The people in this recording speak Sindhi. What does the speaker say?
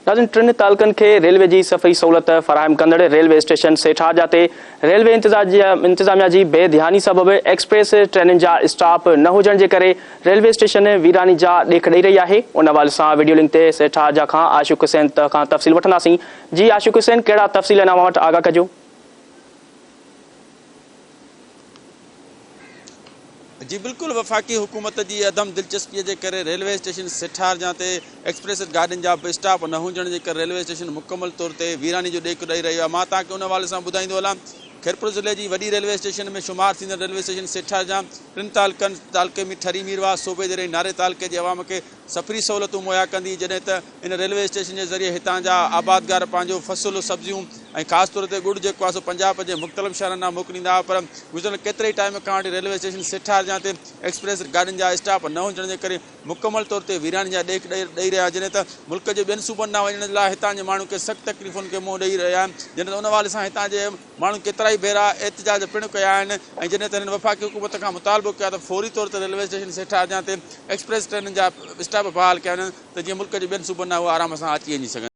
ناظرين ٽن تعلقن کي ريلوي جي سفري سهولت فراهم ڪندڙ ريلوي اسٽيشن سيٺارجا تي ريلوي انتظاميا جي بي ڌياني سبب ايڪسپريس ٽرينن جا اسٽاپ نه هجڻ جي ڪري ريلوي اسٽيشن ويراني جا ڏيک ڏئي رهي آهي ان حوالي سان وڊيو لنڪ تي سيٺارجا کان عاشق حسين کان تفصيل وٺنداسين جي عاشق حسين ڪهڙا تفصيل آهن اوهان وٽ آگاهه ڪجو. جي بلڪل وفاقي حڪومت جي عدم دلچسپي جي ڪري ريلوي اسٽيشن سيٺارجان تي ايڪسپريس گاڏين جا به اسٽاپ نه هجڻ جي ڪري ريلوي اسٽيشن مڪمل طور تي ويراني جو ڏيک ڏئي رهيو آهي مان توهان کي ان حوالي سان ٻڌائيندو هلان خيرپور ضلعي جي وڏي ريلوي اسٽيشن ۾ شمار ٿيندڙ ريلوي اسٽيشن سيٺارجان ٽن تعلقن تعلقي ۾ ٺري ميرواهه صوبي جي ناري تعلقي جي عوام کي سفري سهولتون مهيا ڪندي جڏهن ته ان ريلوي اسٽيشن جي ذريعي هتان جا آبادگار پنهنجو فصل، سبزيون ۽ خاص طور تي ڳڙ جيڪو آهي سو پنجاب جي مختلف شهرن ڏانهن موڪليندا هئا پر گذريل ڪيتري ئي ٽائيم کان وٺي ريلوي اسٽيشن سيٺارجان تي ايڪسپريس گاڏين جا اسٽاپ نه هجڻ جي ڪري مڪمل طور تي ويراني جا ڏيک ڏئي رهيا جڏهن ته ملڪ جي ٻين صوبن ڏانهن وڃڻ لاء هتان جي ماڻهن کي سخت تڪليفن کي منهن ڏئي رهيا آهن جڏهن ته ان حوالي سان هتان جي ماڻهن ڪيترائي ڀيرا احتجاج پڻ ڪيا آهن ۽ جڏهن ته هنن وفاقي حڪومت کان مطالبو ڪيو آهي ته فوري طور تي ريلوي اسٽيشن سيٺارجان تي ايڪسپريس ٽرينن جا اسٽاپ بحال ڪيا وڃن ته جيئن ملڪ جي ٻين صوبن ڏانهن هو آرام سان اچي وڃي سگهن.